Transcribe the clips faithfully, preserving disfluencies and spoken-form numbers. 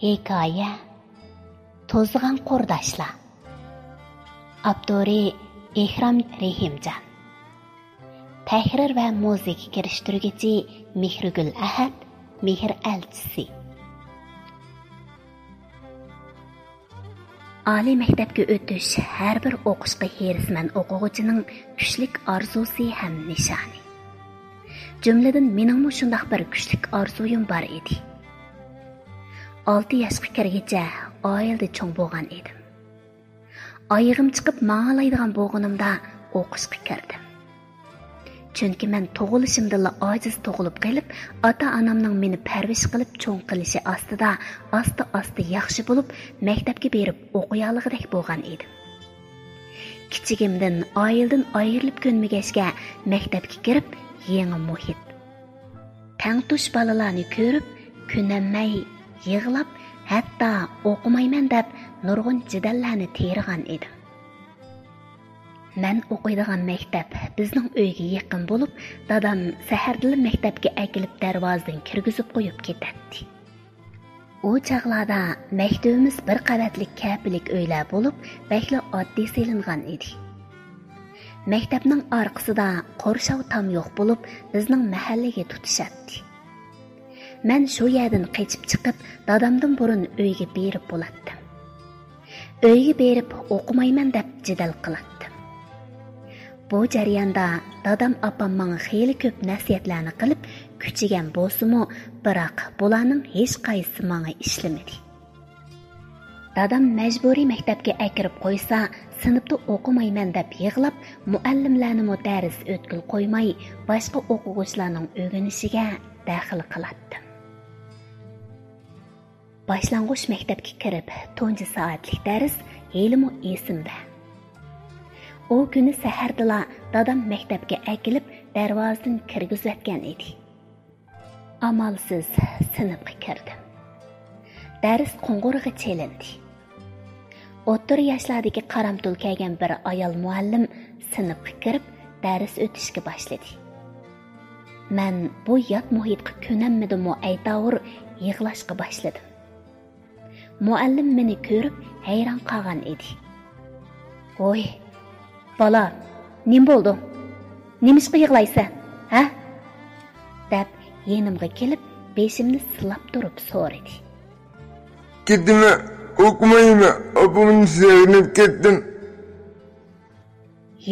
ھېكايە: توزۇغان قۇرداشلار. ئاپتورى: ئېھرام رېھىمجان. تەھرىر ۋە مۇزىكا كىرىشتۈرگۈچى: مېھرىگۈل ئەھەت، مېھىر ئەلچىسى. ئالىي مەكتەپكە ئۆتۈش ھەر بىر ئوقۇشقا ھېرىسمەن ئوقۇغۇچىنىڭ كۈچلۈك ئارزۇسى ھەم نىشانى. جۈملىدىن مېنىڭمۇ شۇنداق بىر كۈچلۈك ئارزۇيۇم بار ئىدى. ئالتە ياشقا كىرگىچە ئائىلىدە چوڭ بولغان ئىدىم. ئايىغىم چىقىپ ماڭالايدىغان بولغىنىمدا ئوقۇشقا كىردىم. چۈنكى مەن تۇغۇلۇشۇمدىنلا ئاجىز تۇغۇلۇپ قېلىپ، ئاتا-ئانامنىڭ مېنى پەرۋىش قىلىپ چوڭ قىلىشى ئاستىدا ئاستا-ئاستا ياخشى بولۇپ، مەكتەپكە بېرىپ ئوقۇيالىغۇدەك بولغان ئىدىم. كىچىكىمدىن ئائىلىدىن ئايرىلىپ كۆنمىگەچكە، مەكتەپكە كىرىپ يېڭى مۇھىت، تەڭتۇش بالىلارنى كۆرۈپ، كۆنەلمەي يىغلاپ، ھەتتا ئوقۇمايمەن دەپ نۇرغۇن جېدەللەرنى تېرىغان ئىدىم. مەن ئوقۇيدىغان مەكتەپ بىزنىڭ ئۆيگە يېقىن بولۇپ، دادام سەھەردىلا مەكتەپكە ئەكېلىپ دەرۋازىدىن كىرگۈزۈپ قويۇپ كېتەتتى. ئۇ چاغلاردا مەكتىۋىمىز بىر قەۋەتلىك كەپىلىك ئۆيلەر بولۇپ، بەكلا ئاددىي سېلىنغان ئىدى. مەكتەپنىڭ ئارقىسىدا قورشاۋ تام يوق بولۇپ، بىزنىڭ مەھەللىگە تۇتىشاتتى. مەن شۇ يەردىن قېچىپ چىقىپ، دادامدىن بۇرۇن ئۆيگە بېرىپ بولاتتىم. ئۆيگە بېرىپ ئوقۇمايمەن دەپ جېدەل قىلاتتىم. بۇ جەرياندا دادام ئاپام ماڭا خېلى كۆپ نەسىھەتلەرنى قىلىپ كۈچىگەن بولسىمۇ، بىراق بۇلارنىڭ ھېچقايسىسى ماڭا ئىشلىمىدى. دادام مەجبۇرىي مەكتەپكە ئەكىرىپ قويسا، سىنىپتا ئوقۇمايمەن دەپ يىغلاپ، مۇئەللىملەرنىمۇ دەرس ئۆتكىلى قويماي، باشقا ئوقۇغۇچىلارنىڭ ئۆگىنىشىگە دەخلى قىلاتتىم. باشلانغۇچ مەكتەپكە كىرىپ، تۇنجى سائەتلىك دەرس ھېلىمۇ ئېسىمدە. ئۇ كۈنى سەھەردىلا دادام مەكتەپكە ئەكېلىپ، دەرۋازىدىن كىرگۈزۈۋەتكەن ئىدى. ئامالسىز سىنىپقا كىردىم. دەرس قوڭغۇرىقى چېلىندى. ئوتتۇرا ياشلاردىكى قارامتۇل كىيگەن بىر ئايال مۇئەللىم سىنىپقا كىرىپ، دەرس ئۆتۈشكە باشلىدى. مەن بۇ يات مۇھىتقا كۆنەلمىدىممۇ ئەيتاۋۇر، يىغلاشقا باشلىدىم. مۇئەللىم مېنى كۆرۈپ ھەيران قالغان ئىدى. «ۋوي، بالا، نېمە بولدۇڭ؟ نېمىشقا يىغلايسەن، ھە؟» دەپ يېنىمغا كېلىپ، بېشىمنى سىلاپ تۇرۇپ سورىدى. «كېتىمەن، ئوقۇمايمەن، ئاپامنى سېغىنىپ كەتتىم.»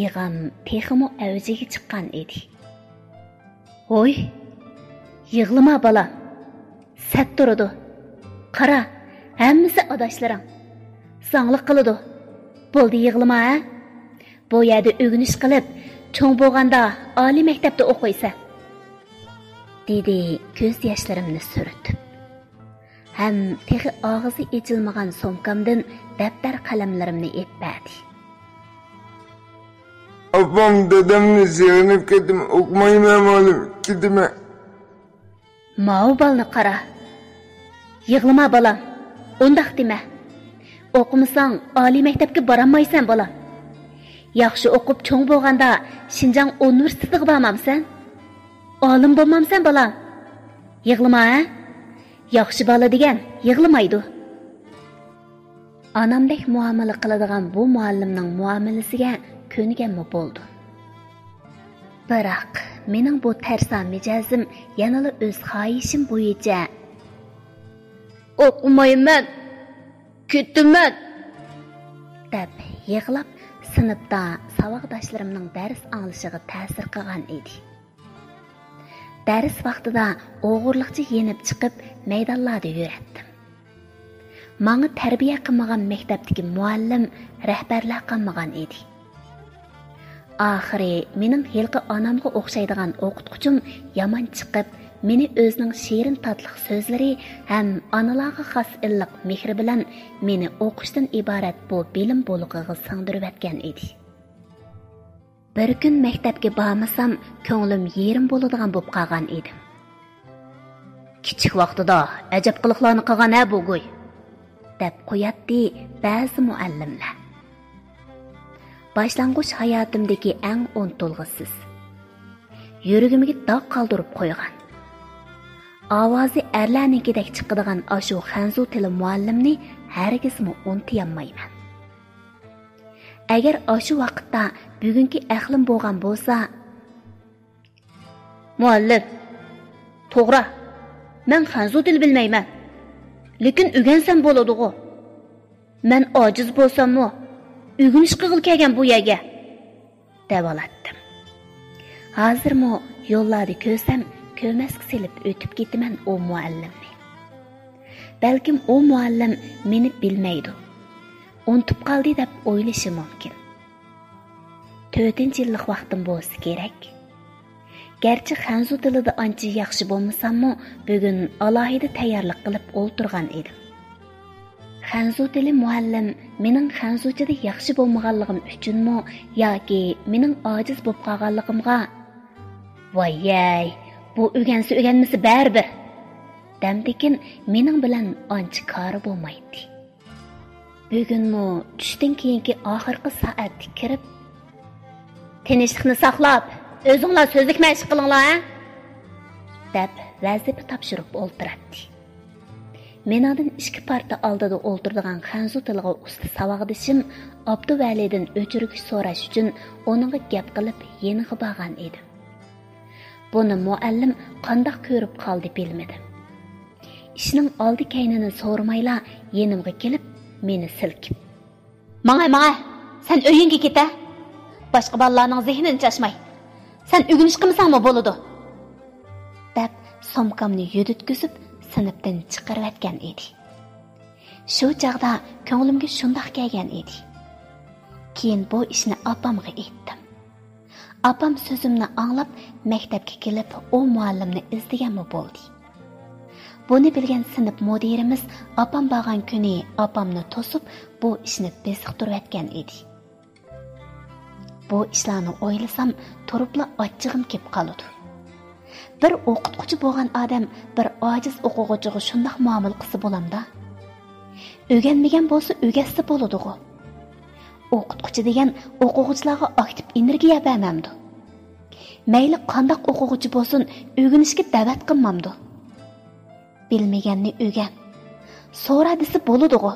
يىغام تېخىمۇ ئەۋجىگە چىققان ئىدى. «ھوي، يىغلىما بالام، سەت تۇرىدۇ. قارا، ھەممىسى ئاداشلىرىڭ. زاڭلىق قىلىدۇ. بولدى، يىغلىما، ھە؟ بۇ يەردە ئۆگىنىش قىلىپ، چوڭ بولغاندا ئالىي مەكتەپتە ئوقۇيسەن.» دېدى كۆز ياشلىرىمنى سۈرتۈپ. ھەم تېخى ئاغزى ئېچىلمىغان سومكامدىن دەپتەر قەلەملىرىمنى ئېلىپ بەردى. «ئاپام، دادامنى سېغىنىپ كەتتىم، ئوقۇمايمەن مۇئەللىم، كېتىمەن.» «ماۋۇ بالىنى قارا. يىغلىما بالام، ئۇنداق دېمە. ئوقۇمىساڭ ئالىي مەكتەپكە بارالمايسەن بالام. ياخشى ئوقۇپ چوڭ بولغاندا شىنجاڭ ئۇنىۋېرسىتېتىغا بارمامسەن؟ ئالىم بولمامسەن بالام؟ يىغلىما، ھە؟ ياخشى بالا دېگەن يىغلىمايدۇ.» ئانامدەك مۇئامىلە قىلىدىغان بۇ مۇئەللىمنىڭ مۇئامىلىسىگە كۆنگەنمۇ بولدۇم. بىراق، مېنىڭ بۇ تەرسا مىجەزىم يەنىلا ئۆز خاھىشىم بويىچە، «ئوقۇمايمەن، كېتىمەن!» دەپ يىغلاپ، سىنىپتا ساۋاقداشلىرىمنىڭ دەرس ئاڭلىشىغا تەسىر قىلغان ئىدى. دەرس ۋاقتىدا ئوغرىلىقچە يېنىپ چىقىپ، مەيدانلاردا يۈرەتتىم. ماڭا تەربىيە قىلمىغان مەكتەپتىكى مۇئەللىم، رەھبەرلەر قالمىغان ئىدى. ئاخىرى مېنىڭ ھېلىقى ئانامغا ئوخشايدىغان ئوقۇتقۇچىم يامان چىقىپ، مېنى ئۆزىنىڭ شېرىن تاتلىق سۆزلىرى ھەم ئانىلارغا خاس ئىللىق مېھرى بىلەن مېنى ئوقۇشتىن ئىبارەت بۇ بىلىم بۇلىقىغا سىڭدۈرۈۋەتكەن ئىدى. بىر كۈن مەكتەپكە بارمىسام، كۆڭلۈم يېرىم بولىدىغان بولۇپ قالغان ئىدىم. «كىچىك ۋاقتىدا ئەجەب قىلىقلارنى قىلغان ھە بۇ گۇي!» دەپ قوياتتى بەزى مۇئەللىملەر. باشلانغۇچ ھاياتىمدىكى ئەڭ ئۇنتۇلغۇسىز، يۈرىكىمگە داغ قالدۇرۇپ قويغان، ئاۋازى ئەرلەرنىڭكىدەك چىقىدىغان ئاشۇ خەنزۇ تىلى مۇئەللىمنى ھەرگىزمۇ ئۇنتۇيالمايمەن. ئەگەر ئاشۇ ۋاقىتتا بۈگۈنكى ئەقلىم بولغان بولسا، مۇئەللىم، توغرا، مەن خەنزۇ تىلى بىلمەيمەن. لېكىن ئۆگەنسەم بولىدىغۇ. مەن ئاجىز بولساممۇ، ئۆگىنىش قىلغىلى كەلگەن بۇ يەرگە، دەۋالاتتىم. ھازىرمۇ يوللاردا كۆرسەم، كۆرمەسكە سېلىپ ئۆتۈپ كېتىمەن ئۇ مۇئەللىمنى. بەلكىم ئۇ مۇئەللىم مېنى بىلمەيدۇ، ئۇنتۇپ قالدى دەپ ئويلىشى مۇمكىن. تۆتىنچى يىللىق ۋاقتىم بولسا كېرەك. گەرچە خەنزۇ تىلىدا ئانچە ياخشى بولمىساممۇ، بۈگۈن ئالاھىدە تەييارلىق قىلىپ ئولتۇرغان ئىدىم. خەنزۇ تىلى مۇئەللىم مېنىڭ خەنزۇچىدا ياخشى بولمىغانلىقىم ئۈچۈنمۇ ياكى مېنىڭ ئاجىز بولۇپ قالغانلىقىمغا، ۋاييەي، بۇ ئۆگەنسە ئۆگەنمىسە بەرىبىر، دەمدىكىن مېنىڭ بىلەن ئانچە كارى بولمايتتى. بۈگۈنمۇ چۈشتىن كېيىنكى ئاخىرقى سائەتتە كىرىپ، تىنچلىقنى ساقلاپ، ئۆزۈڭلار سۆزلۈك مەشىق قىلىڭلار، ھە، دەپ ۋەزىپە تاپشۇرۇپ ئولتۇراتتى. مېنىڭدىن ئىككى پارتا ئالدىدا ئولتۇرىدىغان خەنزۇ تىلىغا ئۇستا ساۋاقدىشىم ئابدۇۋەلىدىن ئۆچۈرگۈچ سوراش ئۈچۈن ئۇنىڭغا گەپ قىلىپ يېنىغا بارغان ئىدىم. بۇنى مۇئەللىم قانداق كۆرۈپ قالدى بىلمىدىم. ئىشنىڭ ئالدى كەينىنى سورىمايلا يېنىمغا كېلىپ، مېنى سىلكىپ، ماڭە، ماڭە، سەن ئۆيۈڭگە كېتە. باشقا بالىلارنىڭ زېھنىنى چاچماي، سەن ئۆگىنىش قىلمىساڭمۇ بولىدۇ، دەپ سومكامنى يۈدۈتكۈزۈپ سىنىپتىن چىقىرىۋەتكەن ئىدى. شۇ چاغدا كۆڭلۈمگە شۇنداق كەلگەن ئىدى. كېيىن بۇ ئىشنى ئاپامغا ئېيتتىم. ئاپام سۆزۈمنى ئاڭلاپ، مەكتەپكە كېلىپ، ئۇ مۇئەللىمنى ئىزدىگەنمۇ بولدى. بۇنى بىلگەن سىنىپ مۇدىرىمىز ئاپام بارغان كۈنى ئاپامنى توسۇپ، بۇ ئىشنى بېسىقتۇرۇۋەتكەن ئىدى. بۇ ئىشلارنى ئويلىسام، تۇرۇپلا ئاچچىقىم كېلىپ قالىدۇ. بىر ئوقۇتقۇچى بولغان ئادەم بىر ئاجىز ئوقۇغۇچىغا شۇنداق مۇئامىلە قىلسا بولامدا؟ ئۆگەنمىگەن بولسا ئۆگەتسە بولىدىغۇ. ئوقۇتقۇچى دېگەن ئوقۇغۇچىلارغا ئاكتىپ ئېنېرگىيە بەرمەمدۇ؟ مەيلى قانداق ئوقۇغۇچى بولسۇن، ئۆگىنىشكە دەۋەت قىلمامدۇ؟ بىلمىگەننى ئۆگەن، سورا دېسە بولىدىغۇ.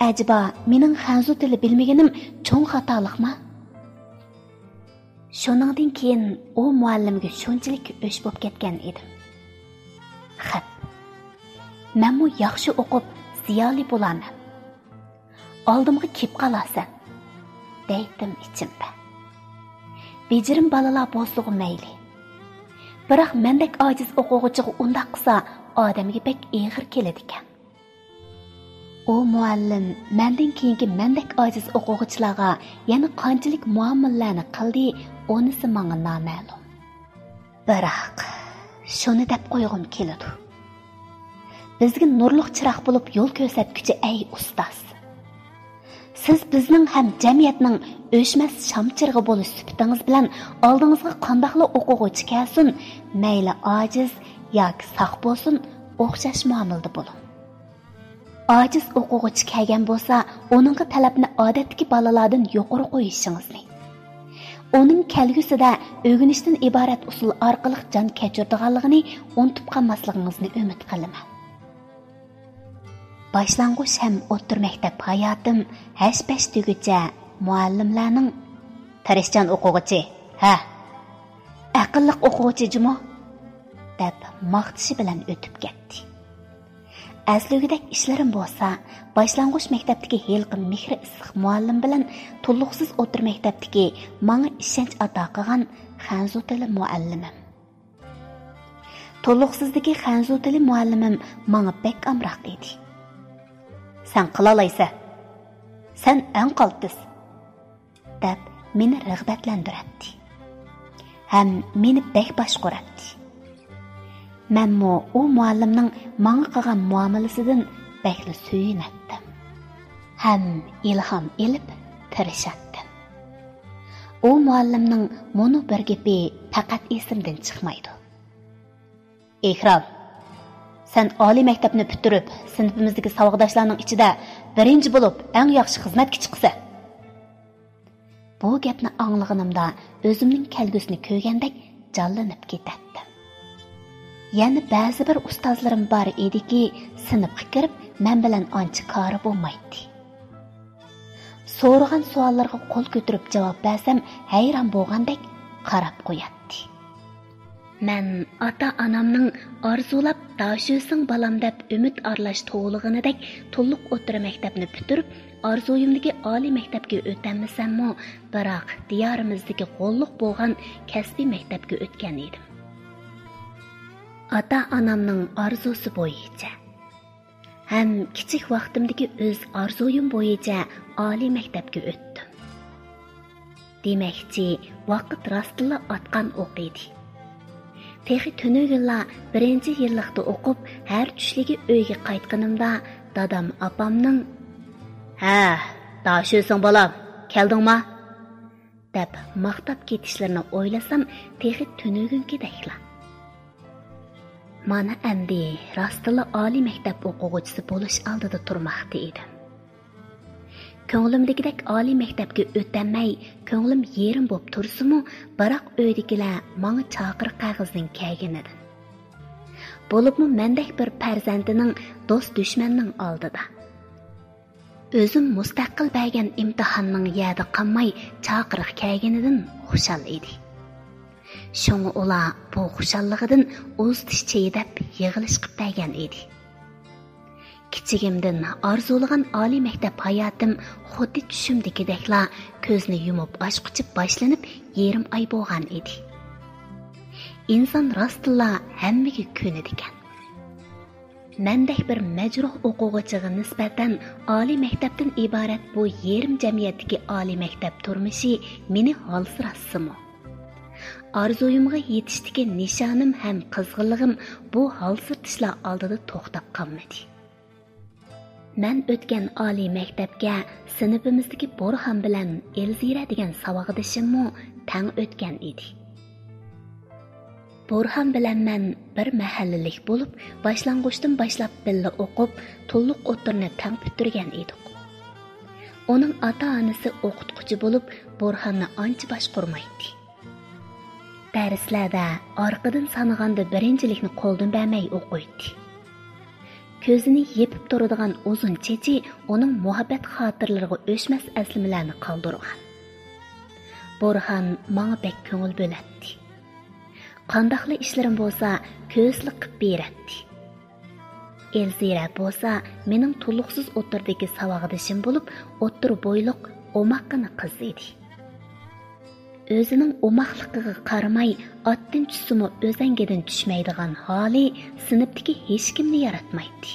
ئەجەبا، مېنىڭ خەنزۇ تىلى بىلمىگىنىم چوڭ خاتالىقما؟ شۇنىڭدىن كېيىن ئۇ مۇئەللىمگە شۇنچىلىك ئۆچ بولۇپ كەتكەن ئىدىم. خەپ، مەنمۇ ياخشى ئوقۇپ، زىيالىي بولارمەن. ئالدىمغا كېلىپ قالارسەن، دەيتتىم ئىچىمدە. بېجىرىم بالىلار بولسىغۇ مەيلى. بىراق مەندەك ئاجىز ئوقۇغۇچىغا ئۇنداق قىلسا، ئادەمگە بەك ئېغىر كېلىدىكەن. ئۇ مۇئەللىم مەندىن كېيىنكى مەندەك ئاجىز ئوقۇغۇچىلارغا يەنە قانچىلىك مۇئامىلىلەرنى قىلدى، ئۇنىسى ماڭا نامەلۇم. بىراق، شۇنى دەپ قويغۇم كېلىدۇ. بىزگە نۇرلۇق چىراغ بولۇپ يول كۆرسەتكۈچى ئەي ئۇستاز! سىز بىزنىڭ ھەم جەمئىيەتنىڭ ئۆچمەس شام چىرىغى بولۇش سۈپىتىڭىز بىلەن ئالدىڭىزغا قانداقلا ئوقۇغۇچى كەلسۇن، مەيلى ئاجىز ياكى ساق بولسۇن، ئوخشاش مۇئامىلىدە بولۇڭ. ئاجىز ئوقۇغۇچى كەلگەن بولسا، ئۇنىڭغا تەلەپنى ئادەتتىكى بالىلاردىن يۇقىرى قويۇشىڭىزنى، ئۇنىڭ كەلگۈسىدە ئۆگىنىشتىن ئىبارەت ئۇسۇل ئارقىلىق جان كەچۈرىدىغانلىقىنى ئۇنتۇپ قالماسلىقىڭىزنى ئۈمىد قىلىمەن. باشلانغۇچ ھەم ئوتتۇرا مەكتەپ ھاياتىم ھەش-پەش دېگۈچە مۇئەللىملەرنىڭ «تىرىشچان ئوقۇغۇچى، ھە! ئەقىللىق ئوقۇغۇچى جۇمۇ!» دەپ ماختىشى بىلەن ئۆتۈپ كەتتى. ئەسلىگۈدەك ئىشلىرىم بولسا، باشلانغۇچ مەكتەپتىكى ھېلىقى مېھرى ئىسسىق مۇئەللىم بىلەن تولۇقسىز ئوتتۇرا مەكتەپتىكى ماڭا ئىشەنچ ئاتا قىلغان خەنزۇ تىلى مۇئەللىمىم. تولۇقسىزدىكى خەنزۇ تىلى مۇئەللىمىم ماڭا بەك ئامراق ئىدى. «سەن قىلالايسەن! سەن ئەڭ قالتىس!» دەپ مېنى رىغبەتلەندۈرەتتى. ھەم مېنى بەك باشقۇراتتى. مەنمۇ ئۇ مۇئەللىمنىڭ ماڭا قىلغان مۇئامىلىسىدىن بەكلا سۆيۈنەتتىم. ھەم ئىلھام ئېلىپ تىرىشاتتىم. ئۇ مۇئەللىمنىڭ مۇنۇ بىر گېپى پەقەت ئېسىمدىن چىقمايدۇ. «ئىكرام، سەن ئالىي مەكتەپنى پۈتتۈرۈپ، سىنىپىمىزدىكى ساۋاقداشلارنىڭ ئىچىدە بىرىنچى بولۇپ، ئەڭ ياخشى خىزمەتكە چىقىسەن.» بۇ گەپنى ئاڭلىغىنىمدا ئۆزۈمنىڭ كەلگۈسىنى كۆرگەندەك جانلىنىپ كېتەتتىم. يەنە بەزى بىر ئۇستازلىرىم بار ئىدىكى، سىنىپقا كىرىپ مەن بىلەن ئانچە كارى بولمايتتى. سورىغان سوئاللارغا قول كۆتۈرۈپ جاۋاب بەرسەم، ھەيران بولغاندەك قاراپ قوياتتى. مەن ئاتا-ئانامنىڭ ئارزۇلاپ داشۆسىڭ بالام دەپ ئۈمىد ئارىلاش توۋلىغىنىدەك تولۇق ئوتتۇرا مەكتەپنى پۈتتۈرۈپ، ئارزۇيۇمدىكى ئالىي مەكتەپكە ئۆتەلمىسەممۇ، بىراق دىيارىمىزدىكى غوللۇق بولغان كەسپىي مەكتەپكە ئۆتكەن ئىدىم. ئاتا-ئانامنىڭ ئارزۇسى بويىچە ھەم كىچىك ۋاقتىمدىكى ئۆز ئارزۇيۇم بويىچە ئالىي مەكتەپكە ئۆتتۈم. دېمەكچى، ۋاقىت راستلا ئاتقان ئوق ئىدى. تېخى تۈنۈگۈنلا بىرىنچى يىللىقتا ئوقۇپ، ھەر چۈشلۈكى ئۆيگە قايتقىنىمدا، دادام ئاپامنىڭ «ھە، داشۆسىڭ بالام، كەلدىڭما؟» دەپ ماختاپ كېتىشلىرىنى ئويلىسام، تېخى تۈنۈگۈنكىدەكلا. مانا ئەمدى راستلا ئالىي مەكتەپ ئوقۇغۇچىسى بولۇش ئالدىدا تۇرماقتا ئىدىم. كۆڭلۈمدىكىدەك ئالىي مەكتەپكە ئۆتەلمەي، كۆڭلۈم يېرىم بوپ تۇرسىمۇ، بىراق ئۆيدىكىلەر ماڭا چاقىرىق قەغىزىنىڭ كەلگىنىدىن، بولۇپمۇ مەندەك بىر پەرزەنتىنىڭ دوست-دۈشمەننىڭ ئالدىدا، ئۆزۈم مۇستەقىل بەرگەن ئىمتىھاننىڭ يەردە قالماي چاقىرىق كەلگىنىدىن خۇشال ئىدى. شۇڭا ئۇلار بۇ خۇشاللىقىدىن ئۇزىتىش چېيى دەپ يىغىلىش قىپ بەرگەن ئىدى. كىچىكىمدىن ئارزۇلىغان ئالىي مەكتەپ ھاياتىم خۇددى چۈشۈمدىكىدەكلا كۆزنى يۇمۇپ ئاچقۇچە باشلىنىپ يېرىم ئاي بولغان ئىدى. ئىنسان راستلا ھەممىگە كۆنىدىكەن. مەندەك بىر مەجرۇھ ئوقۇغۇچىغا نىسبەتەن ئالىي مەكتەپتىن ئىبارەت بۇ يېرىم جەمئىيەتتىكى ئالىي مەكتەپ تۇرمۇشى مېنى ھالسىراتسىمۇ، ئارزۇيۇمغا يېتىشتىكى نىشانىم ھەم قىزغىنلىقىم بۇ ھالسىرىتىشلار ئالدىدا توختاپ قالمىدى. مەن ئۆتكەن ئالىي مەكتەپكە سىنىپىمىزدىكى بورھان بىلەن ئېلزىرە دېگەن ساۋاقدىشىممۇ تەڭ ئۆتكەن ئىدى. بورھان بىلەن مەن بىر مەھەللىلىك بولۇپ، باشلانغۇچتىن باشلاپ بىللە ئوقۇپ، تولۇق ئوتتۇرىنى تەڭ پۈتتۈرگەن ئىدۇق. ئۇنىڭ ئاتا-ئانىسى ئوقۇتقۇچى بولۇپ، بورھاننى ئانچە باشقۇرمايتتى. دەرسلەردە ئارقىدىن سانىغاندا بىرىنچىلىكنى قولدىن بەرمەي ئوقۇيتتى. كۆزىنى يېپىپ تۇرىدىغان ئۇزۇن چېچى ئۇنىڭ مۇھەببەت خاتىرىلىرىغا ئۆچمەس ئەسلىمىلەرنى قالدۇرغان. بورھان ماڭا بەك كۆڭۈل بۆلەتتى. قانداقلا ئىشلىرىم بولسا، كۆزلا قىپ بېرەتتى. ئېلزىرە بولسا مېنىڭ تولۇقسىز ئوتتۇرىدىكى ساۋاقدىشىم بولۇپ، ئوتتۇرا بويلۇق، ئوماققىنا قىز ئىدى. ئۆزىنىڭ ئوماقلىقىغا قارىماي، ئاتتىن چۈشسىمۇ ئۆزەڭگىدىن چۈشمەيدىغان ھالى سىنىپتىكى ھېچكىمنى ياراتمايتتى.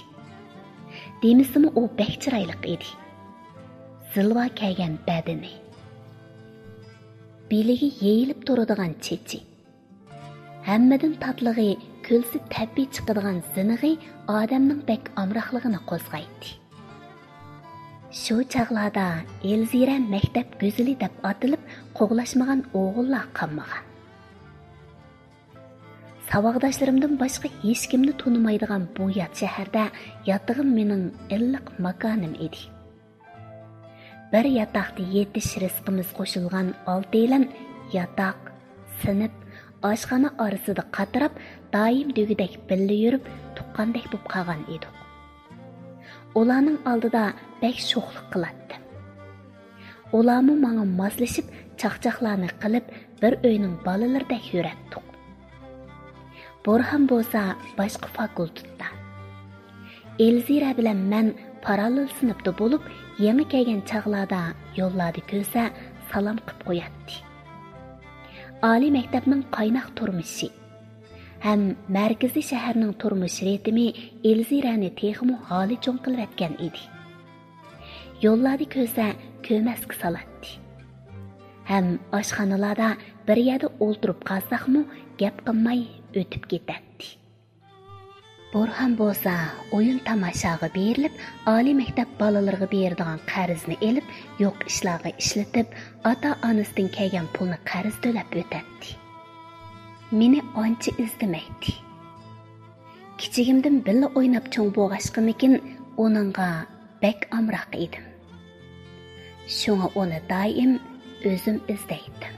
دېمىسىمۇ ئۇ بەك چىرايلىق ئىدى. زىلۋا كەلگەن بەدىنى، بېلىگە يېيىلىپ تۇرىدىغان چېچى، ھەممىدىن تاتلىقى كۈلسە تەبىئىي چىقىدىغان زىنىغى ئادەمنىڭ بەك ئامراقلىقىنى قوزغايتتى. شۇ چاغلاردا ئېلزىرە مەكتەپ گۈزىلى دەپ ئاتىلىپ قوغلاشمىغان ئوغۇللار قالمىغان. ساۋاقداشلىرىمدىن باشقا ھېچكىمنى تونۇمايدىغان بۇ يات شەھەردە ياتىقىم مېنىڭ ئىللىق ماكانىم ئىدى. بىر ياتاقتا يېتىش رىزقىمىز قوشۇلغان ئالتەيلەن ياتاق، سىنىپ، ئاشخانا ئارىسىدا قاتراپ، دائىم دېگۈدەك بىللە يۈرۈپ، تۇغقاندەك بولۇپ قالغان ئىدۇق. ئۇلارنىڭ ئالدىدا بەك شوخلۇق قىلاتتىم. ئۇلارمۇ ماڭا ماسلىشىپ، چاقچاقلارنى قىلىپ، بىر ئۆينىڭ بالىلىرىدەك يۈرەتتۇق. بورھان بولسا باشقا فاكۇلتېتتا. ئېلزىرە بىلەن مەن پاراللېل سىنىپتا بولۇپ، يېڭى كەلگەن چاغلاردا يوللاردا كۆرسە سالام قىپ قوياتتى. ئالىي مەكتەپنىڭ قايناق تۇرمۇشى ھەم مەركىزىي شەھەرنىڭ تۇرمۇش رىتىمى ئېلزىرەنى تېخىمۇ ھالىچوڭ قىلىۋەتكەن ئىدى. يوللاردا كۆرسە كۆرمەسكە سالاتتى. ھەم ئاشخانىلاردا بىر يەردە ئولتۇرۇپ قالساقمۇ گەپ قىلماي ئۆتۈپ كېتەتتى. بورھان بولسا ئويۇن تاماشاغا بېرىلىپ، ئالىي مەكتەپ بالىلىرىغا بېرىدىغان قەرزنى ئېلىپ، يوق ئىشلارغا ئىشلىتىپ، ئاتا-ئانىسىدىن كەلگەن پۇلنى قەرز تۆلەپ ئۆتەتتى. مېنى ئانچە ئىزدىمەيتتى. كىچىكىمدىن بىللە ئويناپ چوڭ بولغاچقىمىكىن، ئۇنىڭغا بەك ئامراق ئىدىم. شۇڭا ئۇنى دائىم ئۆزۈم ئىزدەيتتىم.